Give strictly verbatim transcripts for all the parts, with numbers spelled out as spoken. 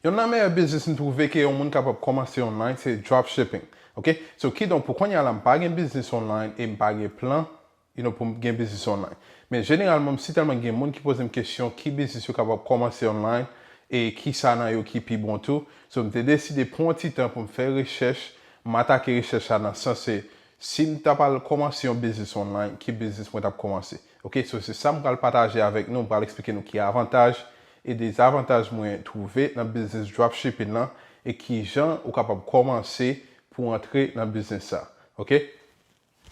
Yonn nan meyè biznis m twouve ke yon moun kapab kòmanse online se dropshipping. Ok? So, kidonk, pou kounye a la, m pa gen biznis online e m pa gen plan, you know, pou m gen biznis online. Men jeneralman, m si tèlman gen moun ki poze m kesyon ki biznis yo kapab kòmanse online e ki sa nan yo ki pi bon tou. So, m te deside pran yon ti tan pou m fè rechèch, m atake rechèch la nan sans se si m ta pral kòmanse yon biznis online, ki biznis mwen t ap kòmanse. Ok, so se sa m pral pataje avèk nou, m pral eksplike nou ki avantaj e dezavantaj mwen twouve nan biznis dropshipping lan e kijan ou kapab kòmanse pou antre nan biznis sa. Ok?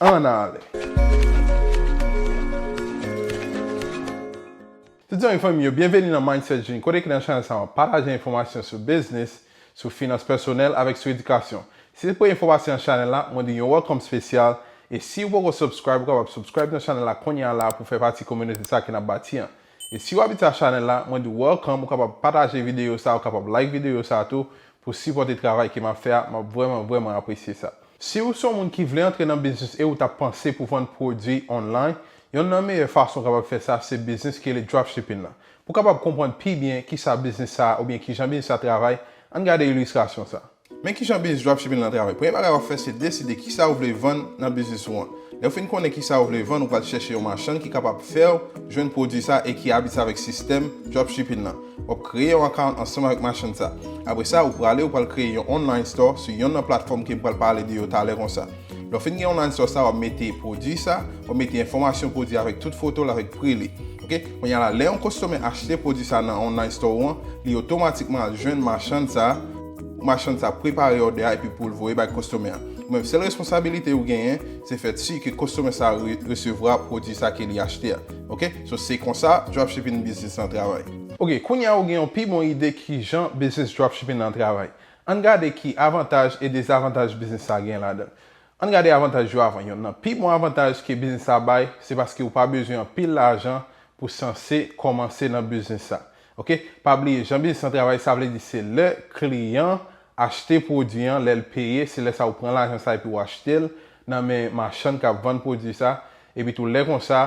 Ann ale! Tout zanmi fanmi yo, byenveni nan Mindset Genie, kote ke nan chanèl sa a, m ap pataje enfòmasyon sou biznis, sou finans pèsonèl avèk sou edikasyon. Si se premye fwa w pase nan chanèl la, mwen di yon welcome spesyal. E si w poko subscribe, ou kapab subscribe nan chanèl la kounye a la pou fè pati kominote sa ke n ap bati an. E si w abitye a chanèl la, mwen di w welcome, ou kapab pataje videyo sa, ou kapab like videyo sa tou pou sipòte travay ke m ap fè a, m ap vrèman, vrèman apresye sa. Si w se yon moun ki vle antre nan biznis e ou t ap panse pou vann pwodui online, yonn nan meyè fason w kapab fè sa se biznis ki rele dropshipping lan. Pou w kapab konprann pi byen kisa biznis sa a oubyen kijan biznis sa a travay, ann gade ilistrasyon sa. Men kijan biznis dropshipping lan travay. Premye bagay w ap fè se deside kisa ou vle vann nan biznis ou an. Lè w fin konnen kisa ou vle vann, ou pral chèche yon machann ki kapab fè w jwenn pwodui sa e ki abitye avèk sistèm dropshipping lan. W ap kreye yon account ansanm avèk machann sa. Apre sa, ou prale, ou pral kreye yon online store sou yonn nan platfòm ke m pral pale de yo talè konsa. Lè w fin gen online store sa, w ap mete pwodui sa, w ap mete enfòmasyon pwodui avèk tout foto l avèk pri li. Ok? Kounye a la, lè yon konstomè achte pwodui sa nan online store ou an, li otomatikman al jwenn machann sa, machann sa prepare òdè a epi pou l voye bay konstomè a. Ou menm, sèl responsabilite ou genyen, se fè si ke konstomè sa re-, resevwa pwodui sa ke li achte a. Ok? So, se konsa dropshipping biznis lan travay. Ok, kounye a ou gen yon pi bon ide kijan biznis dropshipping lan travay. Ann gade ki avantaj e dezavantaj biznis sa gen ladan l. Ann gade avantaj yo avan. Yonn nan pi bon avantaj ke biznis sa bay, se paske ou pa bezwen anpil lajan pou sanse kòmanse nan biznis sa. Ok? Pa bliye, jan biznis lan travay, sa vle di se lè kliyan achte pwodui an, lè l peye, se lè sa ou pran lajan sa epi ou achte l nan men machann k ap vann pwodui sa, epi tou lè konsa,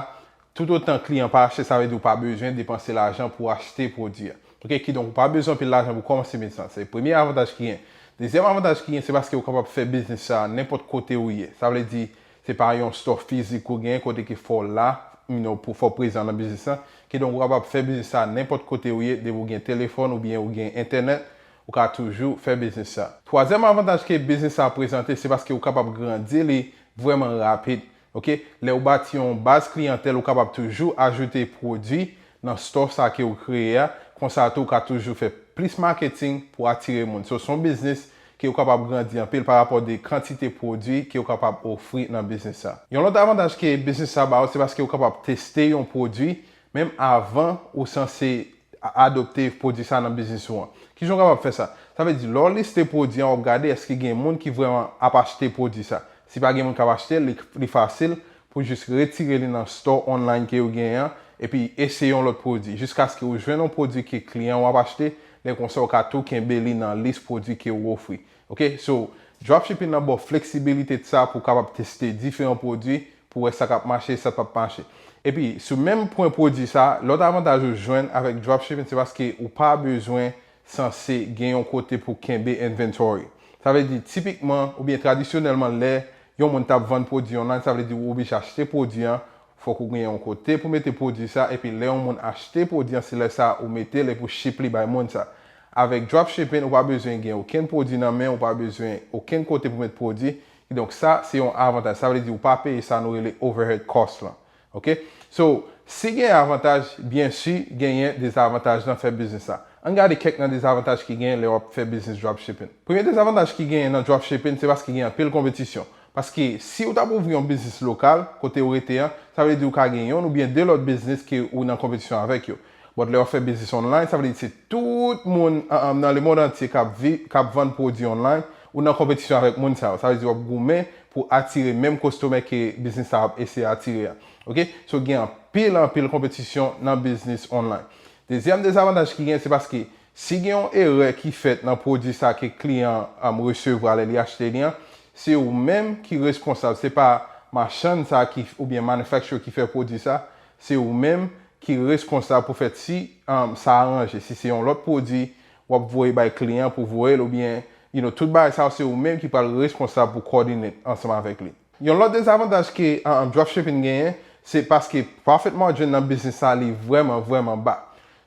toutotan kliyan pa achte, sa vle di ou pa bezwen depanse lajan pou achte pwodui a. Ok, kidonk ou pa bezwen anpil lajan pou kòmanse biznis lan. Se premye avantaj ki gen. Dezyèm avantaj ki gen, se paske ou kapab fè biznis sa nenpòt kote ou ye. Sa vle di, se pa yon store fizik ou gen kote ke fò w la, you know, pou fò w prezan nan biznis lan. Kidonk ou kapab fè biznis sa nenpòt kote ou ye, depi ou gen telefòn oubyen ou gen entènèt, ou ka toujou fè biznis sa. Twazyèm avantaj ke biznis sa prezante, se paske ou kapab grandi li vrèman rapid. Ok? Lè ou bati yon baz kliyantèl, ou kapab toujou ajoute pwodui nan store sa ke ou kreye a. Konsa tou, ou ka toujou fè plis marketing pou atire moun. So, se yon biznis ke ou kapab grandi anpil pa rapò de kantite pwodui ke ou kapab ofri nan biznis sa. Yon lòt avantaj ke biznis sa ba ou, se paske ou kapab teste yon pwodui, menm avan ou sanse a-, adopte pwodui sa nan biznis ou an. Kijan w kapab fè sa? Sa vle di, lè w liste pwodui an, w ap gade èske gen moun ki vrèman ap achte pwodui sa. Si pa gen moun k ap achte l, li, li fasil pou jis retire li nan store online ke ou genyen an, epi eseye yon lòt pwodui, jiskaske ou jwenn yon pwodui ke kliyan w ap achte, lè konsa ou ka tou kenbe li nan lis pwodui ke ou ofri. Ok? So, dropshipping nan ba w fleksibilite sa pou w kapab teste diferan pwodui, pou wè sa k ap mache, sa k p ap mache. Epi, sou menm pwen pwodui sa, lòt avantaj ou jwenn avèk dropshipping, se paske ou pa bezwen sanse gen yon kote pou kenbe inventory. Sa vle di, tipikman, oubyen tradisyonèlman, lè yon moun t ap vann pwodui online, sa vle di ou oblije achte pwodui an, fòk ou gen yon kote pou mete pwodui sa, epi lè yon moun achte pwodui an, se lè sa ou mete l epi ou ship li bay moun sa. Avèk dropshipping, ou pa bezwen gen okenn pwodui nan men, ou pa bezwen okenn kote pou met pwodui, Kidonk, sa se yon avantaj. Sa vle di ou pa peye sa nou rele overhead cost lan. Ok? So, si gen avantaj, byen si, genyen dezavantaj nan fè biznis la. Ann gade kèk nan dezavantaj ki genyen lè w ap fè biznis dropshipping. Premye dezavantaj ki genyen nan dropshipping, se paske gen anpil konpetisyon. Paske si w t ap ouvri yon biznis lokal, kote w rete an, sa vle di ou ka gen yonn oubyen de lòt biznis ke ou nan konpetisyon avèk yo. But lè w ap fè biznis online, sa vle di se tout moun, an, an, nan lemonn antye k ap vi-, k ap vann pwodui online, ou nan konpetisyon avèk moun sa yo. Sa vle di w ap goumen pou atire menm kostomè ke biznis sa ap eseye atire a. Ok? So, gen anpil, anpil konpetisyon nan biznis online. Dezyèm dezavantaj ki gen, se paske si gen yon erè ki fèt nan pwodui sa ke kliyan an, um, resevwa lè li achte li an, se ou menm ki responsab. Se pa machann sa ki, oubyen manufacturer ki fè pwodui sa, se ou menm ki responsab pou fè si, um, sa aranje. Si se yon lòt pwodui, w ap voye bay kliyan pou voye l, oubyen, you know, tout bagay sa yo se ou menm ki pral responsab pou coordinate ansanm avèk li. Yon lòt dezavantaj ke, uh, dropshipping genyen, se paske profit margin nan biznis sa li vrèman, vrèman ba.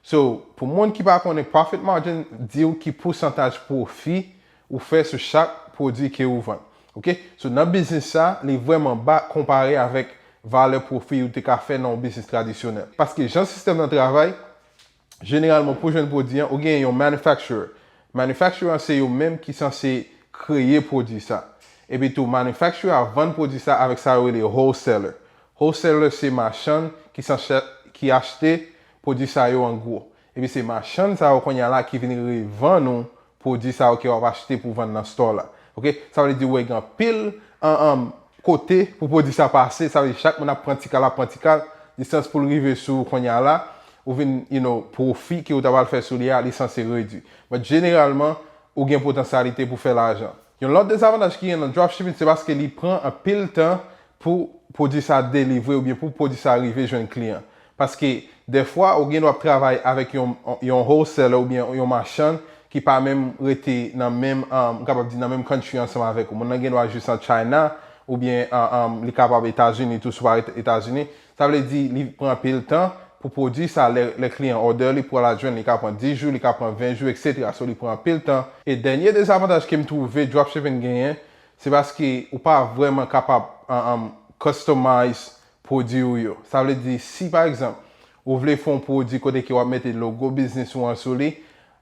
So, pou moun ki pa konnen, profit margin di w ki pousantaj pwofi ou fè sou chak pwodui ke ou vann. Ok? So, nan biznis sa, li vrèman ba konpare avèk valè pwofi ou te ka fè nan yon biznis tradisyonèl. Paske jan sistèm nan travay, jeneralman, pou jwenn pwodui an, ou gen yon manufacturer. Manufacturer an se yo menm ki sanse kreye pwodui sa. Epi tou, manufacturer a vann pwodui sa avèk sa yo rele wholesaler. Wholesaler se machann ki sanse, ki achte pwodui sa yo an gwo. Epi se machann sa yo kounye a la ki vin revann ou pwodui sa yo ke w ap achte pou vann nan store la. Ok? Sa vle di, wè, gen anpil, an, an, kote pou pwodui sa pase, sa vle di chak moun ap pran ti kal, ap pran ti kal, distans pou l rive sou ou kounye a la, ou vin, you know, pwofi ke ou ta pral fè sou li a, li sanse redui. But jeneralman, ou gen potansyalite pou fè lajan. Yon lòt dezavantaj ki gen nan dropshipping, se paske li pran anpil tan pou pwodui sa delivre oubyen pou pwodui sa rive jwenn kliyan. Paske dèfwa, ou gen dwa ap travay avèk yon, yon wholesaler oubyen yon machann ki pa menm rete nan menm, um, m kapab di nan menm country ansanm avèk ou. Moun nan gen dwa jis an China oubyen, uh, um, li kapab Etazini tou, si w pa ret Etazini. Sa vle di, li pran anpil tan pou pwodui sa, lè, lè kliyan order li, pou al jwenn li, li ka pran dis jou, li ka pran ven jou, etsetera. So, li pran anpil tan. E dènye dezavantaj ke m twouve dropshipping genyen, se paske ou pa vrèman kapab, um, um, customize pwodui ou yo. Sa vle di, si pa egzanp, ou vle fè yon pwodui kote ke w ap mete logo biznis ou an sou li,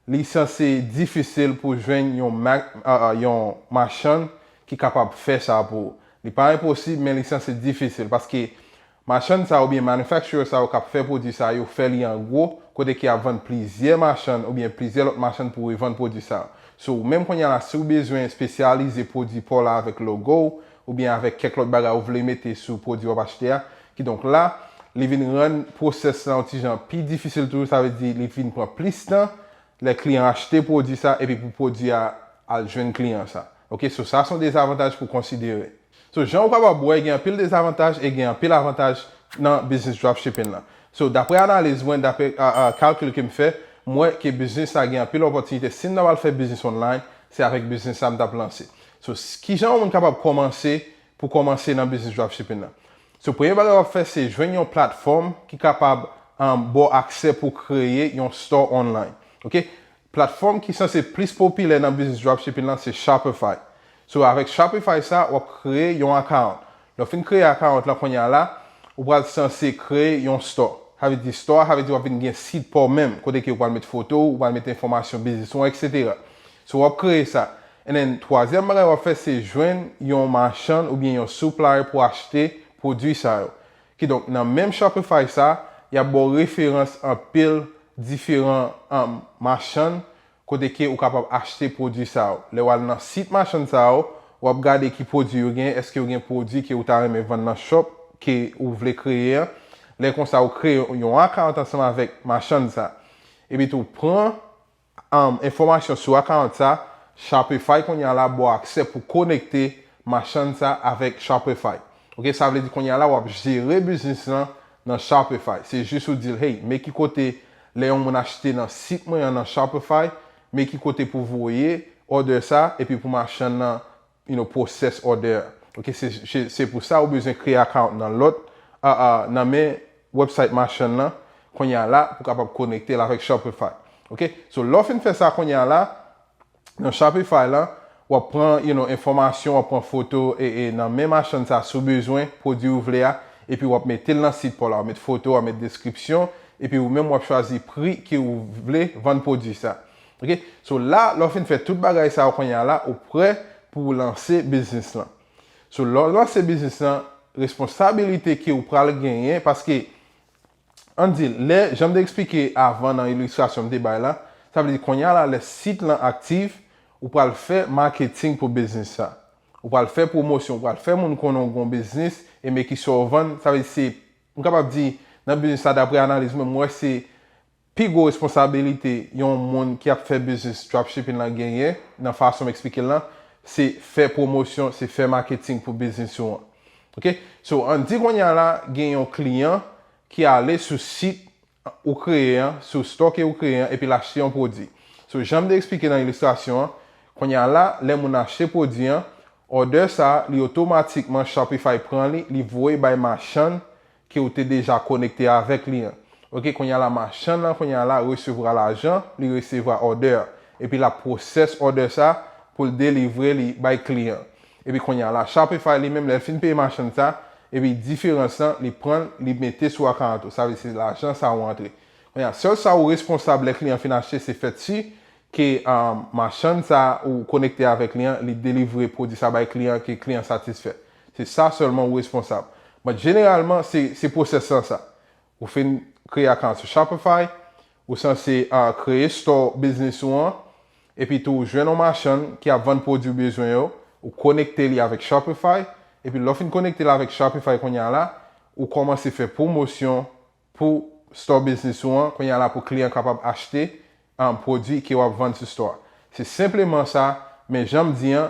li sanse difisil pou jwenn yon ma-, a, a, yon machann ki kapab fè sa pou ou. Li pa enposib, men li sanse difisil paske machann sa oubyen manufacturer sa yo k ap fè pwodui sa yo fè li an gwo, kote ke y ap vann plizyè machann oubyen plizyè lòt machann pou revann pwodui sa yo. So, ou menm kounye a la, si w bezwen espesyalize pwodui pa w la avèk logo w, oubyen avèk kèk lòt bagay ou vle mete sou pwodui w ap achte a, kidonk la, li vin rann pwosès lan yon ti jan pi difisil toujou, sa vle di li vin pran plis tan lè kliyan achte pwodui sa epi pou pwodui a al jwenn kliyan sa. Ok, so sa se yon dezavantaj pou konsidere. So, jan ou kapab wè, gen anpil dezavantaj e gen anpil avantaj nan biznis dropshipping lan. So, daprè analiz mwen, daprè, a, a, kalkil ke m fè, m wè ke biznis sa gen anpil opòtinite. Si m ta pral fè biznis online, se avèk biznis sa m t ap lanse. So, s-, kijan yon moun kapab kòmanse pou kòmanse nan biznis dropshipping lan? So, premye bagay w ap fè, se jwenn yon platfòm ki kapab, um, ba w aksè pou kreye yon store online. Ok? Platfòm ki sanse plis popilè nan biznis dropshipping lan se Shopify. So, avèk Shopify sa, w ap kreye yon account. Lè w fin kreye account lan kounye a la, ou pral sanse kreye yon store. Sa vle di store, sa vle di w ap vin gen sit pa w menm, kote ke ou pral met foto w, ou pral met enfòmasyon biznis ou an, etsetera. So, w ap kreye sa. And then, twazyèm bagay w ap fè, se jwenn yon machann oubyen yon supplier pou achte pwodui sa yo. Kidonk, nan menm Shopify sa, y ap ba w referans anpil diferan, um, machann kote ke ou kapab achte pwodui sa yo. Lè w al nan sit machann sa yo, w ap gade ki pwodui yo gen, èske yo gen pwodui ke ou ta renmen vann nan shop ke ou vle kreye an. Lè konsa, ou kreye yon account ansanm avèk machann sa. Epi tou, pran, um, enfòmasyon sou account sa, Shopify kounye a la ba w aksè pou konekte machann sa avèk Shopify. Ok, sa vle di kounye a la w ap jere biznis lan nan Shopify. Se jis ou di l, hey, men ki kote lè yon moun achte nan sit mwen an nan Shopify, men ki kote pou voye order sa, epi pou machann nan, you know, process order. Ok, se, se, se pou sa ou bezwen kreye account nan lòt, a, a, nan men website machann nan, kounye a la, pou kapab konekte l avèk Shopify. Ok, so lè w fin fè sa kounye a la, nan Shopify lan, w ap pran, you know, enfòmasyon, w ap pran foto e, e nan men machann sa, si w bezwen pwodui ou vle a, epi w ap mete l nan sit pa w la, w ap met foto, w ap met deskripsyon, epi ou menm w ap chwazi pri ke ou vle vann pwodui sa. Ok? So la, lè w fin fè tout bagay sa yo kounye a la, ou prè pou w lanse biznis lan. So lè w lanse biznis lan, responsabilite ke ou pral genyen, paske ann di, lè, jan m te eksplike avan nan ilistrasyon m te bay la, sa vle di kounye a la, lè sit lan aktif, ou pral fè maketing pou biznis sa. Ou pral fè pwomosyon, ou pral fè moun konnen w gon biznis, e men ki sa w vann, sa vle di se, m kapab di, nan biznis la, daprè analiz mwen, m wè se pi gwo responsabilite yon moun ki ap fè biznis dropshipping lan genyen, nan fason m eksplike l lan, se fè pwomosyon, se fè maketing pou biznis ou an. Ok? So, ann di kounye a la, gen yon kliyan ki ale sou sit ou kreye an, sou store ke ou kreye an, epi l achte yon pwodui. So, jan m te eksplike nan ilistrasyon an, kounye a la, lè moun achte pwodui an, order sa, li otomatikman Shopify pran li, li voye bay machann ke w te deja konekte avèk li an. Ok, kounye a la, machann lan, kounye a la, resevwa lajan, li resevwa order an. Epi l ap pwosès order sa pou l delivre li bay kliyan. Epi kounye a la, Shopify li menm, lè l fin peye machann sa, epi diferans lan, li pran l, li mete sou account ou. Sa vle di se lajan sa ou antre. Kounye a, sèl sa ou responsab lè kliyan fin achte, se fè si ke um, machann sa ou konekte avèk li an, li delivre pwodui sa bay kliyan, ke kliyan satisfè. Se sa sèlman ou responsab. But jeneralman, se, se pwosès lan sa. Ou fin kreye account sou Shopify, ou sanse uh, kreye store business ou an, epi tou ou jwenn yon machann ki ap vann pwodui ou bezwen yo, ou konekte li avèk Shopify, epi lè w fin konekte l avèk Shopify kounye a la, ou kòmanse fè pwomosyon pou store business ou an, kounye a la pou kliyan kapab achte um, pwodui ke w ap vann sou store. Se senpleman sa, men jan m di an,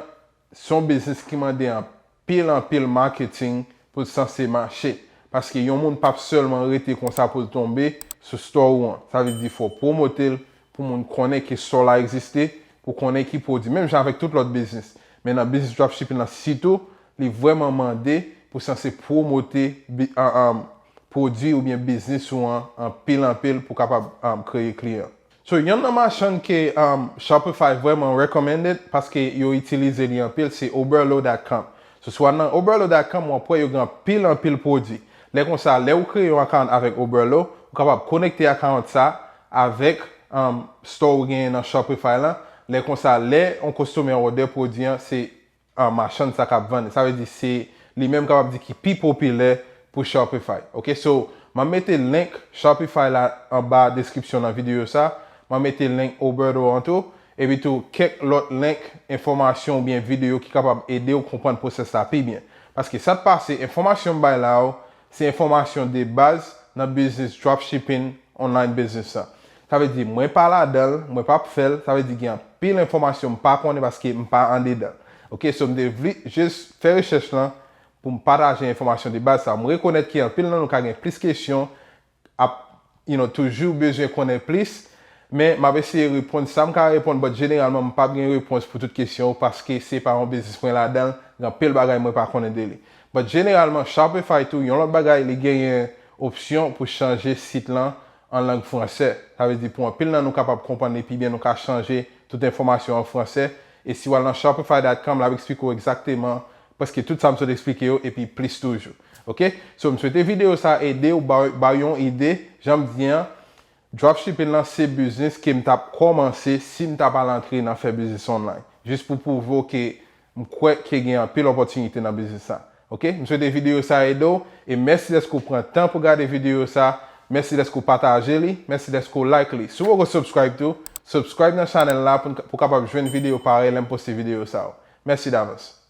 se yon biznis ki mande anpil, anpil marketing pou l sanse mache. Paske yon moun p ap sèlman rete konsa pou l tonbe sou store ou an. Sa vle di fò w pwomote l pou moun konnen ke store la egziste, pou konnen ki pwodui. Menm jan avèk tout lòt biznis. Men nan biznis dropshipping lan sitou, li vrèman mande pou sanse pwomote bi- an- an- pwodui oubyen biznis ou an anpil, anpil pou kapab um, kreye kliyan. So, yonn nan machann ke um, Shopify vrèman recommended paske yo itilize li anpil, se Oberlo dot com. So, si w al nan Oberlo dot com, w ap wè yo gen anpil, anpil pwodui. Lè konsa, lè ou kreye yon account avèk Oberlo, ou kapab konekte account sa avèk um, store ou genyen nan Shopify lan. Lè konsa, lè yon customer order pwodui an, se an machann sa k ap vann. Sa vle di se li menm kapab di ki pi popilè pou Shopify. Ok, so m ap mete link Shopify la anba description nan videyo sa. M ap mete link Oberlo an tou. Epi tou kèk lòt link, enfòmasyon oubyen videyo ki kapab ede w konprann pwosès la pi byen. Paske sa k pase, enfòmasyon m bay la yo, se enfòmasyon de baz nan biznis dropshipping, online business sa. Sa vle di mwen pa ladan l, mwen p ap fè l, sa vle di gen anpil enfòmasyon m pa konnen paske m pa andedan. Ok, so m te vle jis fè rechèch lan pou m pataje enfòmasyon de baz sa. M rekonèt ke anpil nan nou ka gen plis kesyon, ap you know, toujou bezwen konnen plis, men m ap eseye reponn sa m ka reponn, but jeneralman m p ap gen repons pou tout kesyon w paske se pa yon biznis mwen ladan l, gen anpil bagay mwen pa konnen de li. But jeneralman Shopify tou, yon lòt bagay, li genyen opsyon pou chanje sit lan an lang fransè. Sa vle di pou anpil nan nou kapab konprann li pi byen, nou ka chanje tout enfòmasyon an fransè. E si w al nan shopify dot com, l ap eksplike w egzakteman prèske tout sa m sot eksplike yo epi plis toujou. Ok? So, m swete videyo sa ede w, ba, ba w yon ide. Jan m di an, dropshipping lan se biznis ke m t ap kòmanse si m ta pa al antre nan fè biznis online. Jis pou pwouve w ke m kwè ke gen anpil opòtinite nan biznis sa. Ok? M swete videyo sa ede w, e mèsi dèske w pran tan pou gade videyo sa. Mèsi dèske w pataje li, mèsi dèske w like li. Si w poko subscribe tou, subscribe nan chanèl la pou, pou w kapab jwenn videyo parèy lè m poste videyo sa yo. Mèsi davans.